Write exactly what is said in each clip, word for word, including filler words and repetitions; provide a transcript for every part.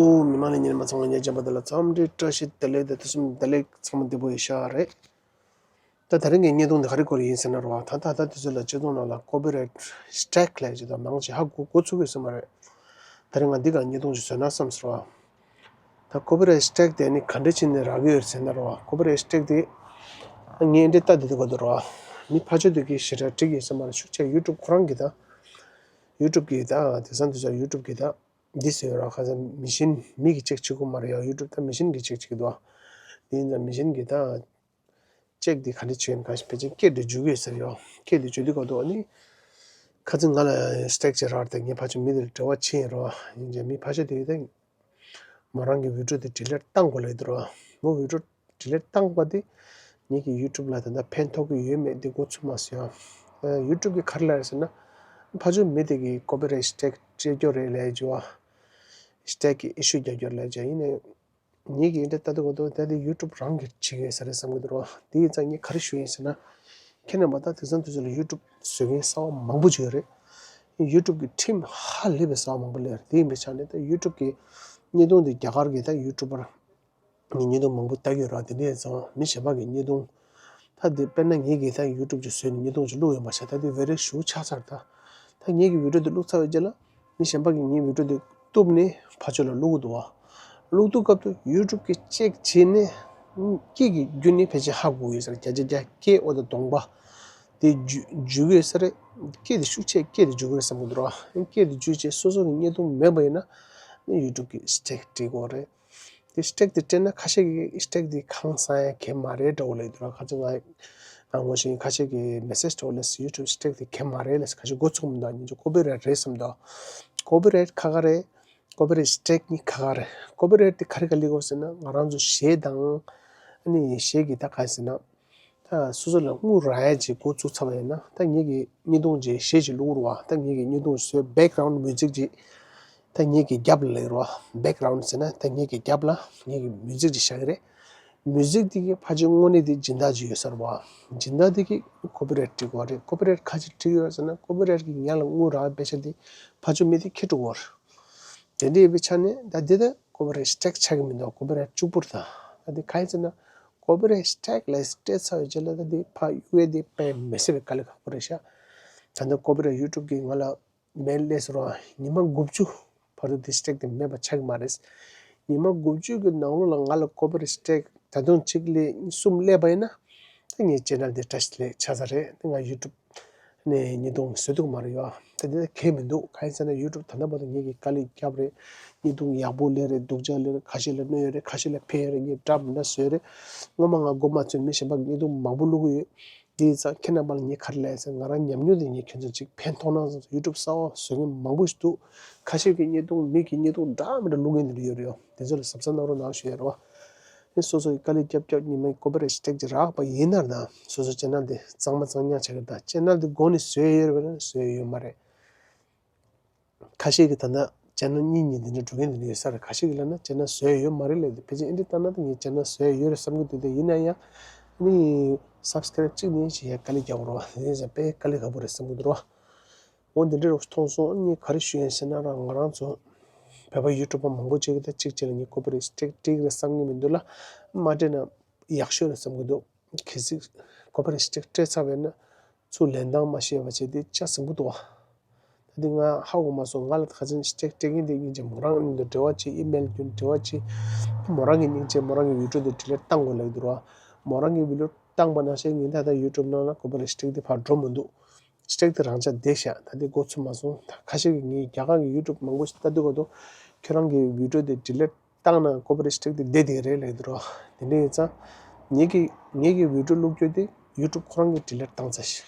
ཨོ། མི་མང་ལ་ཉན་མ་ཚང་མ་ཉན་འཇམ་པ་དེ་ལ་འཚམས་འདྲི་བཀྲ་ཤིས་བདེ་ལེགས། དེ་དུས་གསུམ་བདེ་ལེགས། ཚང་མ་བདེ་པོ་ཡིན་ཤག་རེད། ད་དེ་རིང་གི་བརྙན་ཐུང་འདི་ག་རེ་སྐོར་ཡིན་ཟེར་ན་རོ། ད་ད་ད་དུས་ཚོད་ལ་སྤྱི་ཚོགས་ནང་ལ་ཀོ་པི་རའེ་ཊི་སི་ཊེག་ལབ་ཅིག་ད་མང་ཆེ་ཧ་གོ་གོ་ཚུགས་ཡོད་ས་མ་རེད། དེ་རིང་ང་འདི་ག་བརྙན་ཐུང་ཅིག་བཟོས་ན་བསམ་སོང་རོ། ད་ཀོ་པི་རའེ་ཊི་སི་ཊེག་དེ་ནི་ག་འདྲ་བྱས་ནས་རག་གི་ཡོད་ཟེར་ན་རོ། ཀོ་པི་རའེ་ཊི་སི་ཊེག་དེ་ངས་འདི་ལྟ་དེ་དུས་ག་དུས་རོ། མི་ཕར་ཕྱོགས་དེ་གི་ཞེ་དྲག་འགྲིག་ཡོད་ས་མ་རེད། ཤུགས་ཆེ་ཡུ་ཊུབ་ཁོ་རང་གི་ད་ཡུ་ཊུབ་གི་ད་དེང་སང་དུས་ཚོད་ཡུ་ཊུབ་གི་ད་འདི་བཟོས་རོགས། ཁ་སང་མི་ཤིན་མི་གིས་ཅེག་བྱེད་དགོས་མ་རེད་ཡ། ཡུ་ཊུབ་ད་མི་ཤིན་གིས་ཅེག་བྱེད་ཀྱི་འདུག་དེ་ཡིན་ཙང་མི་ཤིན་གིས་ད་ཅེག་དེ་ག་འདྲ་བྱེད་ཡོད་ན། ག་ཞིག་ཕལ་ཆེར་སྐད་དེ་འཇུག་གི་ཡོད་ས་རེད་ཡ། སྐད་དེ་འཇུག་དུས་ག་དུས་ཨ་ནི་ཁ་སང་ང་ལ་སི་ཊེག་ཅིག་རག་དེ་ངས་ཕར་ཕྱོགས་མི་དེར་འབྲེལ་བ་བྱས་ཡིན་རོ། ཡིན་ཙང་མི་ཕར་ཕྱོགས་དེ་ད་མོ་རང་གི་བི་ཌི་ཡོ་དེ་ཌི་ལིཊ་བཏང་དགོས་ལབ་འདུག་རོ། མོ་བི་ཌི་ཡོ་ཌི་ལིཊ་བཏང་པ་དེ་ངེད་ཀྱི་ཡུ་ཊུབ་ལ་ད་ལྟ་ཕན་ཐོགས་ཀྱི་ཡོད་མེད་དེ་གོ་ཚུགས་མ་སོང་ཡ། ཡུ་ཊུབ་ཀྱིས་ག་རེ་ལབ་རེད་ཟེར་ན། ཕར་ཕྱོགས་མི་དེ་གིས་ཀོ་པི་རའེ་ཊི་སི་ཊེག་སྤྲད་རྒྱུ་རེད་ལབ་ཀྱི་ཡོད་པ། སི་ཊེག་གི་ཨི་ཤུ་རྒྱག་རྒྱུ་རེད་ལབ་ཀྱི་ཡོད་པ། ཡིན་ནའི་ངེད་ཀྱིས་འདི་ལྟ་དུས་ག་དུས་ད་དེ་ཡུ་ཊུབ་རང་གིས་བྱེད་ཀྱི་ཡོད་ས་རེད་བསམ་གྱི་འདུག་རོ། དེ་ཡིན་ཙང་ངས་ག་རེ་ཞུ་ཡིན་ཟེར་ན། ཁྱེད་རྣམ་པ་ད་དེང་སང་དུས་ཚོད་ལ་ཡུ་ཊུབ་བཟོ་མཁན་གསར་པ་མང་པོ་ཅིག་ཡོད་རེད། ཡུ་ཊུབ་ཀྱི་ཁྲིམས་ཧ་ལས་པའི་གསར་པ་མང་པོ་སླེབས་རེད། དེ་ཡིན་པའི་ཆ་ནས་ད་ཡུ་ཊུབ་ཀྱི་བརྙན་ཐུང་འདི་རྒྱ་གར་གྱི་ད་ཡུ་ཊུབ་པར་ངས་བརྙན་ཐུང་མང་པོ་ལྟ་གི་ཡོད་ར། དེ་འདྲ་ཡིན་ཙང་མི་གཞན་པ་གི་བརྙན་ཐུང་། ད་དེ་དཔེར་ན་ངེད་ཀྱིས་ད་ཡུ་ཊུབ་ཅིག་བཟོས་ནས་བརྙན་ཐུང་ཅིག་བླུགས་ཡོད་མ་ཆགས། ད་དེ་བེ་རི་ཞུ་ཆགས་ཚར། ད་ད་ངེད་ཀྱི་བི་ཌི་ཡོ་དེ་བླུགས་ཚར་བའི་རྗེས་ལ་མི་གཞན་པ་གིས་ངའི་བི་ཌི་ཡོ་དེ་གཏུབ་ནས་ཕར་ཕྱོགས་ལ་བླུགས་ཀྱི་འདུག་བ། བླུགས་དུས་སྐབས་དུ་ཡུ་ཊུབ་ཀྱིས་ཅེག་བྱས་ནས་སྐད་ཀྱི་རྒྱུན་ནི་ཕལ་ཆེར་ཧ་གོ་གི་ཡོད་ས་རེད། བརྒྱ་ཆ་བརྒྱ་སྐད་འོ་ད་གདོང་པ་དེ་འཇུ་འཇུ་གི་ཡོད་ས་རེད། སྐད་དེ་ཤུགས་ཆེ་སྐད་དེ་འཇུ་གི་རེད་བསམ་གྱི་འདུག་ར། སྐད་དེ་འཇུས་བྱས་སོ་སོ་གི་བརྙན་ཐུང་མེད་པ་ཡིན་ན་ནི་ཡུ་ཊུབ་ཀྱིས་ཅེག་སྤྲད་དགོས་རེད། དེ་ཊེག་དེ་སྤྲད་ན་ཁ་ཤས་ཀྱིས་ཊེག་དེ་གང་ཟག་ཡང་གལ་མ་རེད་འདྲ་བོ་ལབ་འདུག་ར། ཁ་ཅིག་ང་ང་ངོ་ཤེས་ཁ་ཤས་ཀྱིས་མེ་སེཇ་འདྲ་བོ་སླེབས་སོང་། ཡུ་ཊུབ་ཊེག་དེ་གལ་མ་རེད་ལབ་སོང་། ཁ་ཤས་མགོ་ཚོས་མི་འདུག་ཉིན་ཅིག་ཀོ་པི་རའེ་ཊི་རེད་བསམ་འདུག་ཀོ་པི་རའེ་ཊི་ཁ་ཁ་རེད། ཀོ་པི་རའེ་ཊི་ཊེག་གཉིས་ཁ་ཁ་རེད། ཀོ་པི་རའེ་ཊི་དེ་ག་རེ་ག་ལབ་དགོས་ཟེར་ན། ང་རང་ཚོ་གཞས་དང་ཨ་ནི་གཞས་ཀྱི་ད་ག་རེ་ཟེར་ན། ད་སོ་སོ་ལ་དངུལ་རག་ཡ་ཅིག་འགོ་བཙུགས་ཚར་བ་ཡིན་ན། ད་ངེད་ཀྱིས་བརྙན་ཐུང་ཅིག་གཞས་ཅིག་བླུགས་རོགས། ད་ངེད་ཀྱིས་བརྙན་ཐུང་བཟོས་བྷེག་གྷ་རའུན་མིའུ་ཛིག་ཅིག་ད་ངེད་ཀྱི་རྒྱབ་ལ་ལེགས་རོགས། བྷེག་གྷ་རའུན་ཟེར་ན་ད་ངེད་ཀྱི་རྒྱབ་ལ་ངེད་ཀྱི་མིའུ་ཛིག་ཅིག་བཞག་གི་རེད། མིའུ་ཛིག་དེ་གི་ཕལ་ཆེར་དངོས་གནས་དེ་སྦྱིན་བདག་ཅིག་ཡོད་ས་རེད་བ། སྦྱིན་བདག་དེ་གིས་ཀོ་པི་རའེ་ཊི་སྤྲད་དགོས་རེད། ཀོ་པི་རའེ་ཊི་ག་ཅིག་སྤྲད་ཡོད་ཟེར་ན། ཀོ་པི་རའེ་ཊི་གི་ངེད་ལ་དངུལ་རག་པའི་ཆ་དེ་ཕལ་ཆེར་མི་དེ་ཁྱེར་འགྲོ་གི་རེད། དེ་འདྲ་ཡིན་པའི་ཆ་ནས་ད་འདི་ད་ཀོ་པི་རའེ་ཊི་ཊེག་ཆགས་ཀྱི་མི་འདུག་ཀོ་པི་རའེ་ཊི་གཅིག་པུར་ད། ད་འདི་ག་ཡིན་ཟེར་ན། ཀོ་པི་རའེ་ཊི་ཊེག་ལ་སྤྲད་ཚར་བའི་རྗེས་ལ་ད་འདི་ཕར་གཡུག་ཡ་དེ་དཔེ་མི་སྲིད་པའི་དཀའ་ལས་ཁག་པོ་རེད་ཤག་ད་ལྟ་ཀོ་པི་རའེ་ཊི་ཡུ་ཊུབ་གིས་ང་ལ་མེལ་སླེབས་སོང་ར། ཉི་མ་དགུ་བཅུ་བར་དུ་དེ་ཊེག་དེ་མེད་པ་ཆགས་ཀྱི་མ་རེད། ཉི་མ་དགུ་བཅུ་གི་ནང་ལོགས་ལ་ང་ལ་ཀོ་པི་རའེ་ཊི་ཊེག་ད་དུང་གཅིག་སླེབས་གསུམ་སླེབས་པ་ཡིན་ན། ད་ངའི་ཆེ་ནལ་དེ་བཀྲ་ཤིས་བདེ་ལེགས་ཆགས་ཚར་རེད། ད་ང་ཡུ་ཊུབ་ནས་བརྙན་ཐུང་བཟོ་ཐུབ་མ་རེད་ཡ། ད་དེ་ད་གལ་མི་འདུག་གང་ཡིན་ཟེར་ན་ཡུ་ཊུབ་ད་ལྟ་བར་དུ་ངེད་ཀྱིས་དཀའ་ལས་བརྒྱབ་རེད། བརྙན་ཐུང་ཡག་པོ་སླེབས་རེད། སྡུག་ཅག་སླེབས་རེད། ཁ་ཤས་ལ་གནོད་ཡོད་རེད། ཁ་ཤས་ལ་ཕན་ཡོད་རེད། ངས་འདྲ་མི་འདྲ་བཟོས་རེད། སྔོན་མ་ང་མགོ་མ་ཚོས་མི་གཞན་པ་གི་བརྙན་ཐུང་མང་པོ་བླུགས་ཀྱི་ཡོད། དེ་ཡིན་ཙང་ཁྱེད་རྣམ་པ་ལ་ངས་ག་རེ་ལབ་ཡིན་ཟེར། ང་རང་ཉམས་མྱོང་དེ་ངས་ཁྱེད་ཚོ་ཅིག་ཕན་ཐོགས་ན་བསམ། ཡུ་ཊུབ་གསར་པ་བཟོ་མཁན་མང་པོ་ཞིག་འདུག་ཁ་ཤས་ཀྱིས་བརྙན་ཐུང་མི་གི་བརྙན་ཐུང་འདྲ་མི་འདྲ་བླུགས་མཁན་དེ་འདྲ་ཡོད་རེད་ཡ། དེ་ཚོ་ལ་གཟབ་གཟབ་གནང་རོགས་གནང་ཞུ་ཡ་རེད་བ། ཨེ་སོ་སོ་ཡི་དཀའ་ལས་རྒྱབ་རྒྱབ་ཉི་མ་ཡི་ཀོ་པི་རའེ་ཊི་ཊེག་ཅིག་རག་པ་ཡིན་ན་ད་སོ་སོ་ཆེ་ནལ་དེ་གཙང་མ་གཙང་རྐྱང་ཆགས་ཀྱི་རེད། ད་ཆེ་ནལ་དེ་མགོ་ནས་བཟོས་ཡོད་རེད་པས་ན་བཟོས་ཡོད་མ་རེད། ཁ་ཤས་ཀྱིས་ད་ལྟ་ཆེ་ནལ་གཉིས་གཉིས་འདི་འདྲ་འགྲོ་མཁན་འདི་འདྲ་ཡོད་ས་རེད། ཁ་ཤས་ཀྱིས་ལབ་ན་ཆེ་ནལ་བཟོས་ཡོད་མ་རེད་ལབ་དེ། ཕལ་ཆེར་ཨེ་འདྲ་ལྟ་ན་ད་ངས་ཆེ་ནལ་བཟོས་ཡོད་རེད་བསམ་གྱི་འདུག་དེ་ཡིན་ན་ཡང་ནི་སབ་སི་ཀ་རེབ་གཅིག་ནས་བྱེད་ཡ་དཀའ་ལས་རྒྱག་དགོས་རེད་བ། དེ་ཡིན་ཙང་དཔེ་དཀའ་ལས་ཁག་པོ་རེད་བསམ་གྱི་འདུག་རེད་བ། འོ་འདི་འདྲ་རུ་མཐོང་སོང་། ངས་ག་རེ་ཞུ་ཡིན་ཟེར་ན་རང་ང་རང་ཚོ་བོད་པ་ཡུ་ཊུབ་པ་མང་པོ་ཅིག་གིས་ད་གཅིག་བྱས་ན་ངས་ཀོ་པི་རའེ་ཊི་སྤྲད་ཀྱི་རེད་བསམ་གྱི་མི་འདུག་ལ། མ་སྤྲད་ན་ཡག་ཤོས་རེད་བསམ་གྱི་འདུག་གལ་སྲིད་ཀོ་པི་རའེ་ཊི་སྤྲད་ཚར་བས་ན་ཚུར་ལེན་སྟངས་མ་ཤེས་པ་བྱས་ཏེ་ལྕགས་ཟིང་པོ་འདུག་བ། ད་འདི་ང་ཧ་གོ་མ་སོང་། ང་ལ་ཁ་སང་ཊེག་སྤྲད་མཁན་དེ་སྙིང་རྗེ། མོ་རང་གཉིས་དང་འབྲེལ་བ་བྱས། ཨི་མེལ་བརྒྱུད་འབྲེལ་བ་བྱས། མོ་རང་གི་སྙིང་རྗེ། མོ་རང་གི་བི་ཌི་ཡོ་དེ་ཌི་ལིཊ་བཏང་དགོས་ལབ་འདུག་ར། མོ་རང་གི་བི་ཌི་ཡོ་བཏང་པ་ནང་བཞིན་ངས་ད་ལྟ་ཡུ་ཊུབ་ནང་ལ་ཀོ་པི་རའེ་ཊི་དེ་ཕར་འགྲོ་མི་འདུག་ཊེག་དེ་རང་འཇགས་བསྡད་ཤག་ད་འདི་འགོ་ཚུགས་མ་སོང་། ད་ཁ་ཤས་ཀྱིས་ངས་རྒྱ་གར་གྱི་ཡུ་ཊུབ་མང་པོ་ཞིག་ལྟ་དུས་ག་དུས་ཁྱོད་རང་གི་བི་ཌི་ཡོ་དེ་ཌི་ལིཊ་བཏང་ན་ཀོ་པི་རའེ་ཊི་དེ་བསྡད་བསྡད་རེད་ལབ་འདུག་ར། དེ་འདྲ་ཡིན་ཙང་ངེད་ཀྱི་ངེད་ཀྱི་བི་ཌི་ཡོ་བླུགས་རྒྱུ་དེ་ཡུ་ཊུབ་ཁོ་རང་གིས་ཌི་ལིཊ་བཏང་ཚར་ཤག་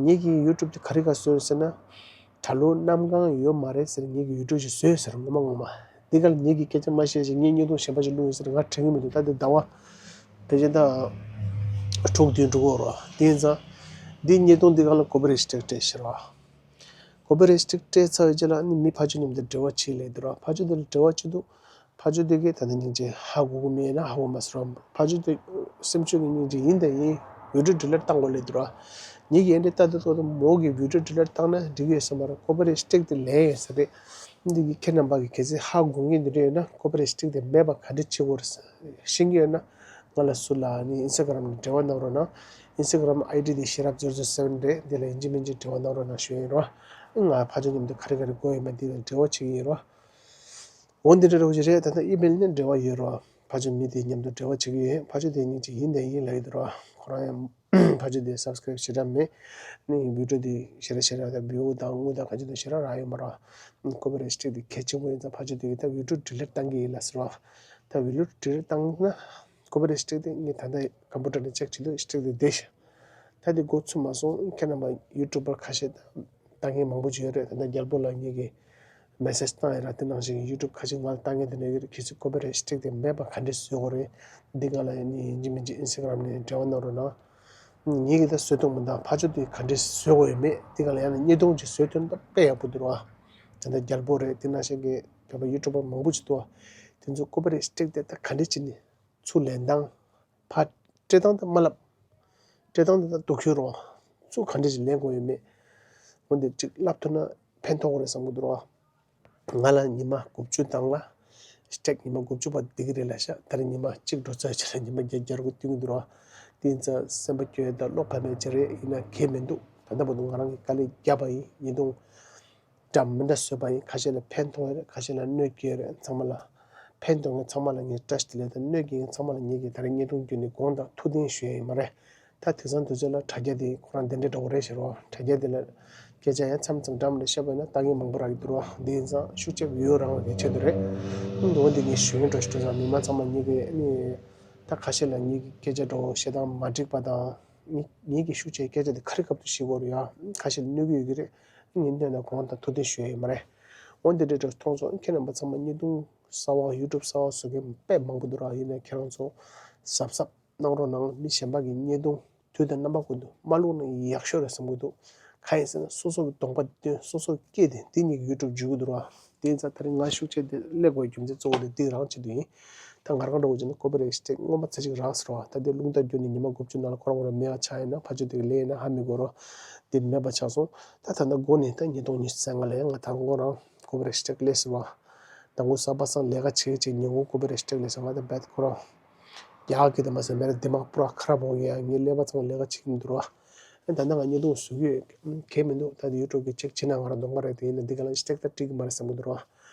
ངེད་ཀྱི་ཡུ་ཊུབ་དེ་ག་རེ་ག་བཟོས་ཟེར་ན། གྲྭ་ལོག་གནམ་གང་ཡོད་མ་རེད་ཟེར། ངེད་ཀྱི་ཡུ་ཊུབ་ཅིག་བཟོས་ཟེར། ངོ་མ་ངོ་མ་འདི་ག་ལ་ངེད་ཀྱི་སྐད་ཆ་མ་བཤད་ཅིག་ངས་བརྙན་ཐུང་གཞན་པ་ཅིག་བླུགས་ཡིན་ཟེར་ང་དྲན་གྱི་མི་འདུག་ད་འདི་ཟླ་བ་ཕལ་ཆེར་ད་དྲུག་བདུན་འགྲོ་གི་ཡོད་རེད་བ། དེ་ཡིན་ཙང་འདི་བརྙན་ཐུང་འདི་ག་ལ་ཀོ་པི་རའེ་ཊི་སྤྲད་ཟེར་བ། ཀོ་པི་རའེ་ཊི་སྤྲད་ཚར་བའི་རྗེས་ལ་ནི་མི་ཕར་ཕྱོགས་མཉམ་དུ་འབྲེལ་བ་བྱེད་ལབ་འདུག་ར། ཕར་ཕྱོགས་དེ་ལ་འབྲེལ་བ་བྱེད་དུས་ཕར་ཕྱོགས་དེ་གིས་ད་ནི་སྙིང་རྗེ་ཧ་གོ་གི་མེད་ན་ཧ་གོ་མ་སོང་ར། ཕར་ཕྱོགས་དེ་སེམས་ཤུགས་ཀྱི་སྙིང་རྗེ་ཡིན་དང་ཡིན། བི་ཌི་ཡོ་ཌི་ལིཊ་བཏང་དགོས་ལབ་འདུག་ར། ངེད་ཀྱིས་ཨེ་འདྲ་ལྟ་དུས་ཚོད་དུ་མོ་གིས་བི་ཌི་ཡོ་ཌི་ལིཊ་བཏང་ན་འགྲིག་གི་ཡོད་ས་མ་རེད། ཀོ་པི་རའེ་ཊི་དེ་ལེན་ཡོད་ས་རེད། འདི་གི་ཁྱེད་རྣམ་པ་གི་གལ་སྲིད་ཧ་གོ་མཁན་འདི་འདྲ་ཡོད་ན་ཀོ་པི་རའེ་ཊི་སི་ཊིག་དེ་མེད་པ་ག་འདྲ་བྱེད་དགོས་རེད་ཤེས་ཀྱི་ཡོད་ན། ང་ལ་སུ་ལ་ནི་ཨིན་སི་ཊ་གྷ་རམ་ནས་འབྲེལ་བ་གནང་རོགས་གནང་། ཨིན་སི་ཊ་གྷ་རམ་ཨའི་ཌི་དེ་ཤེས་རབ་ཛེརོ་ཛེརོ་སེ་བེན་རེད། འདི་ལ་ཡིན་གཅིག་མིན་གཅིག་འབྲེལ་བ་གནང་རོགས་གནང་ཞུ་ཡིན་རོགས། ང་ཕ་ཆོས་མཉམ་དུ་ག་རེ་ག་རེ་དགོས་ཡོད་མེད་འདི་ལ་འབྲེལ་བ་བྱེད་ཀྱི་ཡིན་རོགས། འོ་འདི་འདྲ་འདྲ་བོ་ཞིག་རེད། ད་ལྟ་ཨི་མེལ་ནས་འབྲེལ་བ་ཡོད་རོགས། ཕ་ཆོས་མི་དེ་མཉམ་དུ་འབྲེལ་བ་བྱེད་ཀྱི་ཡོད། ཕ་ཆོས་དེ་ཉིད་ཅིག་ཡིན་དང་ཡིན་ལབ་ཡོད་རོགས། ཁོ་རང་ཡང་ཕ་ཆོས་དེ་སབ་སི་ཀ་རེབ་ཞེ་དྲག་མེད། ནི་བི་ཌི་ཡོ་དེ་ཞེ་དྲག་ཞེ་དྲག་དང་བིའུ་དང་དངུལ་དང་ག་ཅི་དང་ཞེ་དྲག་རག་ཡོད་མ་རོགས། ཀོ་པི་རའེ་ཊི་སི་ཊིག་དེ་གལ་ཆེན་པོ་ཡིན་ཙང་ཕ་ཆོས་དེ་གིས་ད་བི་ཌི་ཡོ་ཌི་ལིཊ་བཏང་གི་ཡིན་ལབ་ཟེར་རོགས། ད་བི་ཌི་ཡོ་ཌི་ལིཊ་བཏང་ན་ཀོ་པི་རའེ་ཊི་སི་ཊིག་དེ་ངས་ད་ལྟ་ཀམ་པུ་ཊར་ནས་ཅེག་བྱེད་དུས་སི་ཊིག་དེ་བསྡད་ཤག་ད་དེ་འགོ་ཚུགས་མ་སོང་། ཁྱེད་རྣམ་པ་ཡུ་ཊུབ་པར་ཁ་ཤས་དང་། ལྟ་མཁན་མང་པོ་ཅིག་ཡོད་རེད། ད་ལྟ་རྒྱལ་པོ་ལགས་ངེད་ཀྱི་མེ་སེ་ཇི་བཏང་ཡོད་ར། དེ་ནང་བཞིན་ཡུ་ཊུབ་ཁ་ཤས་ང་ལ་ལྟ་མཁན་དེ་འདྲ་ཡོད་རེད། གལ་སྲིད་ཀོ་པི་རའེ་ཊི་སི་ཊིག་དེ་མེད་པ་ག་འདྲས་བཟོ་དགོས་རེད། འདི་སྒང་ལ་ཡིན་གཅིག་མིན་གཅིག་ཨིན་སི་ཊ་གྷ་རམ་ནས་འབྲེལ་བ་གནང་རོགས་གནང་། ངེད་ཀྱིས་ད་བཟོ་ཐུབ་མི་འདུག་ཕ་ཆོས་དེ་ག་འདྲས་བཟོ་དགོས་ཡོད་མེད་འདི་སྒང་ལ་ཡང་ན་བརྙན་ཐུང་ཅིག་བཟོ་ཐུབ་ན་ད་དཔེ་ཡག་པོ་འདུག་ར། ད་ལྟ་རྒྱལ་པོ་རེད། དེ་ནང་བཞིན་གྱི་བོད་པ་ཡུ་ཊུབ་པར་མང་པོ་ཅིག་འདུག་དེ་ཚོ་ཀོ་པི་རའེ་ཊི་སི་ཊིག་དེ་ད་ག་འདྲས་བྱས་ནས་ཚུར་ལེན་སྟངས། ཕར་སྤྲད་སྟངས་དེ་མ་ལབ། སྤྲད་སྟངས་དེ་ད་སྡུག་ཤོས་རོ། ཚུར་ག་འདྲ་ཞིག་ལེན་དགོས་ཡོད་མེད། འོན་ཏེ་གཅིག་ལབ་ཐུབ་ན་ཕན་ཐོགས་རེད་བསམ་གྱི་འདུག་རོ། ང་ལ་ཉི་མ་དགུ་བཅུ་དང་ལ། སི་ཊེག་ཉི་མ་དགུ་བཅུ་བར་བསྡད་ཀྱི་རེད་ལབ་ཤག་ད་རེས་ཉི་མ་གཅིག་འགྲོ་ཚར་ཕྱིར་ཉི་མ་བརྒྱད་བརྒྱ་དགུ་བསྟུན་གྱི་འདུག་རོ། དེ་ཡིན་ཙང་སེམས་པ་སྐྱོ་ཡ་དང་བློ་ཕམ་ཡ་ཅིག་རེད། ཡིན་ན་གལ་མི་འདུག་ད་ལྟ་བར་དུ་ང་རང་གིས་དཀའ་ལས་བརྒྱབ་པ་ཡིན། ཉིས་སྟོང་འདྲ་མི་འདྲ་བཟོས་པ་ཡིན། ཁ་ཤས་ལ་ཕན་ཐོགས་ཡོད་རེད། ཁ་ཤས་ལ་གནོད་སྐྱེལ་ཡོད་རེད། ཚང་མ་ལ་ཕན་ཐོགས་མཁན་ཚང་མ་ལ་ངས་བཀྲ་ཤིས་བདེ་ལེགས་དང་། གནོད་སྐྱེལ་མཁན་ཚང་མ་ལ་ངེད་ཀྱིས་ད་རེས་བརྙན་ཐུང་བརྒྱུད་ནས་དགོངས་དག་ཐུགས་བདེན་ཞུ་ཡ་ཡིན་མ་རེད། ད་དེང་སང་དུས་ཚོད་ལ་དྲ་རྒྱ་དེ་ཁོ་རང་དེ་འདྲའི་འདྲ་བོ་རེད་ཤག་རོ། དྲ་རྒྱ་དེ་ལ་སྐད་ཆ་ཡང་མཚམས་མཚམས་འདྲ་མི་འདྲ་བཤད་པ་ཡིན་ན་ལྟ་མཁན་མང་པོ་རག་གི་འདུག་རོ། དེ་ཡིན་ཙང་ཤུགས་ཆེ་བོ་ཡོད་རང་གི་ཆེད་དུ་རེད། འོ་འདི་ངས་ཞུ་མཁན་འདྲ་ཞིག་འགྲོ་ཙང་མི་མང་ཚང་མ་ངེད་ཀྱི་ནི་ད་ཁ་ཤས་ལ་ངེད་ཀྱི་སྐད་ཆ་འདྲ་བོ་བཤད་སྟངས་མ་འགྲིག་པ་དང་། ངེད་ངེད་ཀྱི་ཤུགས་ཆེའི་སྐད་ཆ་དེ་ག་རེ་སྐབས་དུ་བཤད་དགོས་རེད་ཡ། ཁ་ཤས་ལ་གནོད་ཀྱི་ཡོད་ཀྱི་རེད། ངས་གནོད་ན་དགོངས་དག་ཐུགས་བདེན་ཞུ་ཡ་ཡིན་མ་རེད། འོ་འདི་འདྲ་འདྲ་མཐོང་སོང་། ཁྱེད་རྣམ་པ་ཚང་མ་བརྙན་ཐུང་གསར་པ་ཡུ་ཊུབ་གསར་པ་བཟོ་མཁན་དཔེ་མང་པོ་འདུག་ར། ཡིན་ནའི་ཁྱེད་རང་ཚོ་གཟབ་གཟབ་གནང་རོགས་གནང་། མི་གཞན་པ་གི་བརྙན་ཐུང་དུས་དང་རྣམ་པ་ཀུན་ཏུ་མ་བླུགས་ན་ཡག་ཤོས་རེད་བསམ་གྱི་འདུག་གང་ཡིན་ཟེར་ན་སོ་སོ་གི་གདོང་པ་སྟོན། སོ་སོ་གི་སྐད་དེ་འདི་གཉིས་ཀྱི་ཡུ་ཊུབ་འཇུག་གི་འདུག་ར། དེ་ཡིན་ཙང་ད་རེས་ང་ཤུགས་ཆེ་དེ་སླེབས་དགོས་རྒྱུ་མཚན་གཙོ་བོ་དེ་འདི་རང་ཆེད་དུ་ཡིན། ད་ང་རང་འདྲ་བོ་བྱས་ན་ཀོ་པི་རའེ་ཊི་སི་ཊེག་སྔོན་མ་ཚར་གཅིག་རག་ཟེར་བ། ད་དེ་རླུང་རྟ་བརྒྱུད་ནས་ཉི་མ་དགུ་བཅུ་ནང་ལ་ཁོ་རང་ཁོ་རང་མེད་པ་ཆགས་ཡིན་ན། ཕར་ཕྱོགས་དེ་གི་ལས་ཡིན་ན་ཧ་མི་གོ་རོགས། དེ་མེད་པ་ཆགས་སོང་། ད་ད་ལྟ་འགོ་ནས་ད་ཉིས་སྟོང་ཉི་ཤུ་རྩ་ལྔ་ལ་ཡང་ང་ད་ཁོ་རང་ཀོ་པི་རའེ་ཊི་སི་ཊེག་སླེབས་ཟེར་བ། ད་ངོ་ས་པ་སང་ལས་ཀ་བྱེད་ཀྱི་བྱེད་ཉིན་གུང་ཀོ་པི་རའེ་ཊི་སི་ཊེག་སླེབས་ཟེར་བ། ད་རྦད་ཁོ་རང་རྒྱ་གར་གྱི་ད་མ་ཟེར་མེ་ར་དེ་མ་པུ་ར་ཁ་ར་བོ་ཡ། ངའི་ཀླད་པ་ཚང་མ་ལས་ཀ་བྱེད་ཀྱི་མི་འདུག་ར། ཨེ་ད་ལྟ་ང་བརྙན་ཐུང་བཟོ་རྒྱུ་གལ་མི་འདུག་ད་ཡུ་ཊུབ་གི་ཅེག་བྱེད་ན་ང་རང་གདོང་པ་རེད། དེ་ཡིན་ན་འདི་ག་ལ་ཅེག་ད་སྤྲད་ཀྱི་མ་རེད་བསམ་གྱི་འདུག་ར།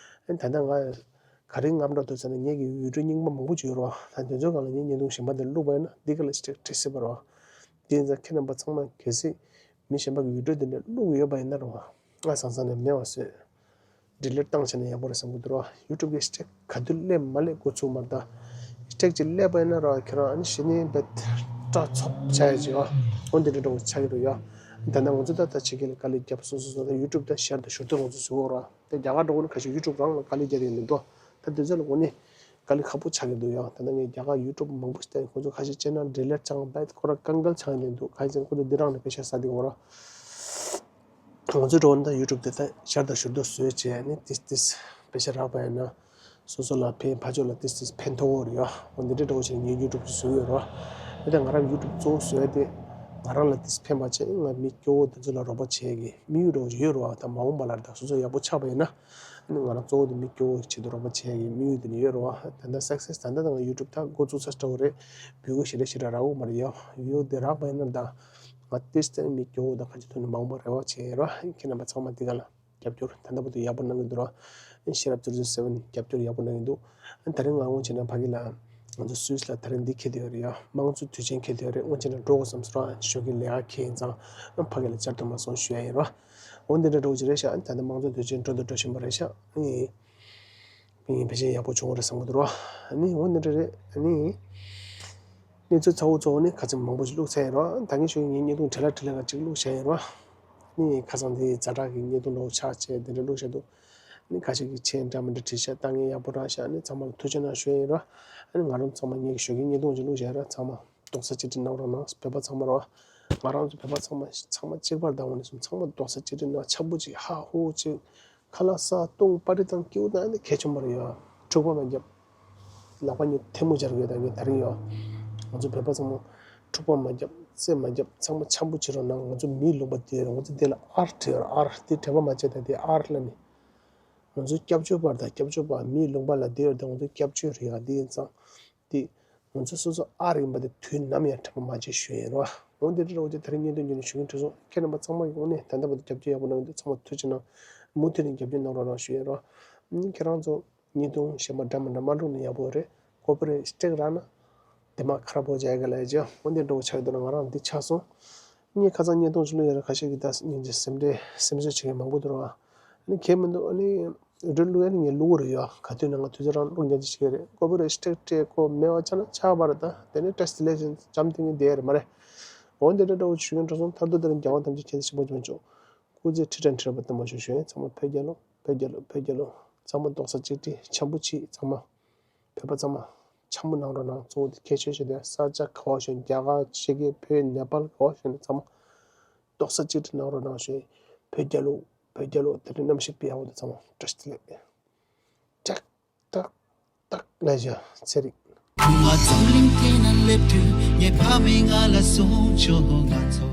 ཨེ་ད་ལྟ་ང་ག་རེ་རྔམ་དྲག་འདུག་ཟེར་ན། ངེད་ཀྱི་བི་ཌིའོ་རྙིང་པ་མང་པོ་ཅིག་ཡོད་ར། ད་དེ་ཚོའི་སྒང་ལ་ངས་བརྙན་ཐུང་གཞན་པ་འདི་བླུགས་པ་ཡིན་ན་འདི་ག་ལ་ཅེག་སྤྲད་སྲིད་པ་ར། དེ་ཡིན་ཙང་ཁྱེད་རྣམ་པ་ཚང་མ་གལ་སྲིད་མི་གཞན་པ་གི་བི་ཌིའོ་འདི་འདྲ་བླུགས་ཡོད་པ་ཡིན་ན་ར། ང་སང་སང་ནས་མེད་པ་བཟོས། ཌི་ལིཊ་བཏང་བྱས་ན་ཡག་པོ་རེད་བསམ་གྱི་འདུག་ར། ཡུ་ཊུབ་གི་ཅེག་ག་དུས་སླེབས་མ་སླེབས་འགོ་ཚུགས་མ་རེད་ད། ཅེག་ཅིག་སླེབས་པ་ཡིན་ན་ར་ཁྱེད་རང་ཨ་ནི་གཞི་ནས་རྦད་སྐྲག་ཚོགས་བྱ་ཡ་ཅིག་ཡ། འོ་འདི་འདྲ་འདྲ་བོ་ཆགས་ཀྱི་འདུག་ཡ། ད་ནང་ང་ཚོ་ད་ལྟ་ཕྱི་རྒྱལ་ལ་དཀའ་ལས་བརྒྱབ་སོང་སོང་སོང་། ད་ཡུ་ཊུབ་ད་ཞར་དང་ཞོར་དུ་ང་ཚོ་བཟོ་འོ་ར། ད་རྒྱ་གར་འགྲོ་གོ་ནི་ཁ་ཤས་ཡུ་ཊུབ་རང་ལ་དཀའ་ལས་རྒྱག་གི་ཡོད་མི་འདུག་ད་དེ་ཚོ་ལ་གོ་ནི་དཀའ་ལས་ཁག་པོ་ཆགས་ཀྱི་འདུག་ཡ། ད་ནང་ངས་རྒྱ་གར་ཡུ་ཊུབ་མང་པོ་ཞིག་ལྟ་ཡིན། ཁོ་ཚོ་ཁ་ཤས་ཅེ་ནལ་ཌི་ལིཊ་བྱང་བས་ཁོ་ར་དཀའ་ངལ་ཆགས་ནས་འདུག་གང་ཡིན་ཟེར་ན་ཁོ་ཚོ་འདི་རང་ནས་པེ་ཤ་ཟ་འདི་འོ་ར། ང་ཚོའི་འགྲོ་ན་ད་ཡུ་ཊུབ་དེ་ད་ཞར་དང་ཞོར་དུ་བཟོས་བྱས་ནས་ཏིས་ཏིས་པེ་ཤ་རག་པ་ཡིན་ན་སོ་སོ་ལ་ཕན། ཕར་ཕྱོགས་ལ་ཏིས་ཏིས་ཕན་ཐོགས་ཡོད་རེད་ཡ། འོ་འདི་འདྲའི་འདྲ་བོ་བྱས་ནས་ངས་ཡུ་ཊུབ་དེ་བཟོས་ཡོད་ར། ཨ་ད་ང་རང་ཡུ་ཊུབ་གཙོ་བོ་བཟོས་ཏེ་ང་རང་ལ་ཏིས་ཕན་པ་བྱས། ང་མི་སྐྱོ་བོ་དེ་ཚོ་ལ་རོགས་པ་བྱེད་ཀྱི་དམིགས་ཡུལ་འདྲ་བོ་ཅིག་ཡོད་རེད་བ། ད་མ་འོངས་པ་ལ་ད་སོ་སོ་ཡག་པོ་ཆགས་པ་ཡིན་ན། ཨ་ནི་ང་རང་གཙོ་བོ་དེ་མི་སྐྱོ་བོ་ཆེད་དུ་རོགས་པ་བྱེད་ཡ་གི་དམིགས་ཡུལ་དེ་ནི་ཡོད་རེད་བ། ད་ལྟ་སག་སེ་སི་ད་ལྟ་ད་ང་ཡུ་ཊུབ་ད་འགོ་བཙུགས་ཚར་འདྲ་བོ་རེད། བིའུ་ཞེ་དྲག་ཞེ་དྲག་རག་གི་མ་རེད་ཡ། བིའུ་དེ་རག་པ་ཡིན་ན་ད་ང་ཏིས་ཏིས་མི་སྐྱོ་བོ་དང་ག་ཅི་ཐོག་ནས་མ་འོངས་པ་རེ་བ་བྱེད་ཡ་ར། ཁྱེད་རྣམ་པ་ཚང་མ་འདི་ག་ལ་རྒྱབ་སྐྱོར་ད་ལྟ་བར་དུ་ཡག་པོ་གནང་གི་འདུག་ར། ཤེས་རབ་ཛི་རོ་ཛི་རོ་སེ་བེན་རྒྱབ་སྐྱོར་ཡག་པོ་གནང་གི་འདུག་ད་རིང་ང་སྔོན་ཆད་ན་ཕ་གི་ལ་ང་ཚོ་སུད་སི་ལ་ད་རིང་འདི་འཁེལ་བསྡད་ཡོད་རེད་ཡ། དམངས་གཙོ་དུས་ཆེན་འཁེལ་བསྡད་ཡོད་རེད། སྔོན་ཆད་ན་འགྲོ་དགོས་བསམ་སོང་ར། ཞོགས་ཀྱི་ལས་ཀ་འཁེལ་ཡིན་ཙང་ཕ་གི་ལ་བཅར་ཐུབ་མ་སོང་ཞུ་ཡ་ཡིན་ར། འོ་འདི་འདྲ་འགྲོ་གི་རེད་ཤག་ད་ལྟ་དམངས་གཙོ་དུས་ཆེན་འགྲོ་དང་འགྲོ་བཞིན་པ་རེད་ཤག་ཨ་ནི་ཕན་ཆད་ཡག་པོ་བྱུང་བ་རེད་བསམ་གི་འདུག་ར། ཨ་ནི་འོ་འདི་འདྲ་རེད། ཨ་ནི་གནས་ཚུལ་ཚ་བོ་ཚ་བོ་ནི་ཁ་ཚིག་མང་པོ་ཞིག་བླུགས་ཚར་ཡིན་ར། ད་གིན་ཞུ་ངའི་བརྙན་ཐུང་བྲེལ་བ་བྲེལ་བ་ཅིག་བླུགས་བཞག་ཡིན་ར། ནི་ཁ་སང་དེ་ཛ་དྲག་གི་བརྙན་ཐུང་འདྲ་བོ་ཆགས་བྱས་དེ་འདྲ་བླུགས་བཞག་འདུག་ནི་ཁ་ཤས་ཀྱིས་མཆན་འདྲ་མི་འདྲ་བྲིས་ཤག་ལྟ་ངན་ཡག་པོ་རག་ཤག་ནི་ཚང་མ་ལ་ཐུགས་རྗེ་གནང་ཞུ་ཡིན་ར། ཨ་ནི་ང་རང་ཚང་མ་ངེད་ཀྱི་ཞོགས་ཀྱི་བརྙན་ཐུང་ཅིག་བླུགས་བཞག་ར། ཚང་མ་རྡོག་རྩ་གཅིག་སྒྲིལ་གནང་རོགས་གནང་། བོད་པ་ཚང་མ་ར། ང་རང་ཚོ་བོད་པ་ཚང་མ་ཚང་མ་གཅིག་པར་བདམས་པ་ནས་བཟུང་ཚང་མ་རྡོག་རྩ་གཅིག་སྒྲིལ་གནང་། འཆམ་པོ་ཅིག་ཧ་ཧུ་ཅིག་ཁ་ལག་ཟ་བཏུང་པར་ཊི་བཏང་སྐྱིད་པོ་བཏང་ནི་གལ་ཆེན་པོ་རེད་ཡ། འཁྲུག་པ་མ་རྒྱབ། ལག་པ་གཉིས་ཐལ་མོ་སྦྱར་དགོས། ད་ངས་ད་རིང་ཡ། ང་ཚོ་བོད་པ་ཚང་མ་འཁྲུག་པ་མ་རྒྱབ། རྩེད་མ་རྒྱབ། ཚང་མ་འཆམ་པོ་བྱེད་རོགས་གནང་། ང་ཚོ་མིའི་ལུང་པ་དེ་རེད། ང་ཚོ་དེ་ལ་ཨར་བྲིས་ཡོད་རེད། ཨར་དེ་དྲན་པ་མ་བརྗེད། ད་དེ་ཨར་ལ་ནི། ང་ཚོའི་སྐྱབས་བཅོལ་བ་དང་སྐྱབས་བཅོལ་བ་མིའི་ལུང་པ་ལ་བསྡད་ཡོད་དེ་ང་ཚོའི་སྐྱབས་བཅོལ་རེད་ཡ། དེ་ཡིན་ཙང་དེ་ང་ཚོ་སོ་སོ་ཨ་རི་ཡིན་པ་དེ་དུས་ནམ་ཡང་དྲན་པ་མ་བརྗེད་ཞུ་ཡིན་རོ། འོན་ཏེ་འདྲ་བོ་ཅིག་དེ་རིང་བརྙན་ཐུང་འདི་ནས་ཞུ་གིན་འགྲོ་སོང་། ཁྱེད་རྣམ་པ་ཚང་མ་ཡོང་ནས་ད་ལྟ་བར་དུ་རྒྱབ་སྐྱོར་ཡག་པོ་གནང་འདུག་ཚང་མ་ཐུགས་རྗེ་གནང་། མུ་མཐུད་ནས་རྒྱབ་སྐྱོར་གནང་རོགས་གནང་ཞུ་ཡིན་རོ། ཁྱེད་རང་ཚོ་བརྙན་ཐུང་གཞན་པ་འདྲ་མི་འདྲ་མ་འགྲོ་ན་ཡག་པོ་རེད། ཀོ་པི་རེ་སྟྲེག་རག་ན་དེ་མ་ཁར་པོ་བྱ་གི་ལས་ཅི་འོན་ཏེ་འགྲོ་ཆགས་འདུག་ན། ང་རང་འདི་ཆགས་སོང་། ངས་ཁ་སང་བརྙན་ཐུང་ཞིག་བླུགས་ཡོད་རེད། ཁ་ཤས་ཀྱིས་ད་སྙིང་རྗེ་སེམས་ཁྲལ་སེམས་གསོ་བྱེད་མཁན་མང་པོ་འདུག་ར། ཨ་ནི་གལ་མི་འདུག་ཨ་ནི་འགྲོ་བླུགས་ཡ་ནི་ངས་བླུགས་རེད་ཡ། ག་དུས་ན་ང་དུས་ཚོད་རང་བླུགས་ཉན་ཅི་བྱེད་ཀྱི་རེད། ཀོ་པི་རེ་སྟྲེག་སྤྲད་ཀོ་མེད་པ་ཆགས་ན་ཆགས་པ་རེད། ད་དེ་ནས་བཀྲ་ཤིས་བདེ་ལེགས་ཅན་འཇམ་ཐིང་ངེ་བསྡད་ཡ་རེད་མ་རེད། འོན་ཏེ་འདྲ་འདྲ་བོ་ཞུ་གིན་འགྲོ་སོང་། མཐར་ཐུག་དེ་རིང་རྒྱལ་དབང་ཐམས་ཅད་མཁྱེན་བརྩེ་ཆེན་པོ་བྱེད་མ་ཆོག་སྐུ་ཚེ་ཁྲི་ཕྲག་ཁྲི་ཕྲག་བརྟན་པར་ཤོག་ཞུ་ཡིན། ཚང་མ་བོད་རྒྱལ་ལོ། བོད་རྒྱལ་ལོ། བོད་རྒྱལ་ལོ། ཚང་མ་རྡོག་རྩ་གཅིག་སྒྲིལ་འཆམ་པོ་བྱེད། ཚང་མ་བོད་པ་ཚང་མ་འཆམ་པོ་གནང་རོགས་གནང་། གཙོ་བོ་དེ་ཁྱད་ཆོས་ཤིག་དེ་ས་ཆ་ག་བ་ཞིག་རྒྱ་གར་ཕྱི་རྒྱལ་བོད་ནེ་པཱལ་ག་བ་ཞིག་ནས་ཚང་མ་རྡོག་རྩ་གཅིག་སྒྲིལ་གནང་རོགས་གནང་ཞུ་ཡིན། བོད་རྒྱལ་ལོ། བོད་རྒྱལ་ལོ། དེ་རིང་གནམ་གཤིས་དཔེ་ཡག་པོ་འདུག་ཚང་མ་བཀྲ་ཤིས་བདེ་ལེགས། ཏག་ཏག་ཏག་ལས་བྱ་ཚེ་རིང་། ང་ཚོ་གླིང་དེ་ན་སླེབས་དུས་ངའི་ཕ་མས་ང་ལ་གསུངས་བྱུང་། ང་ཚོ་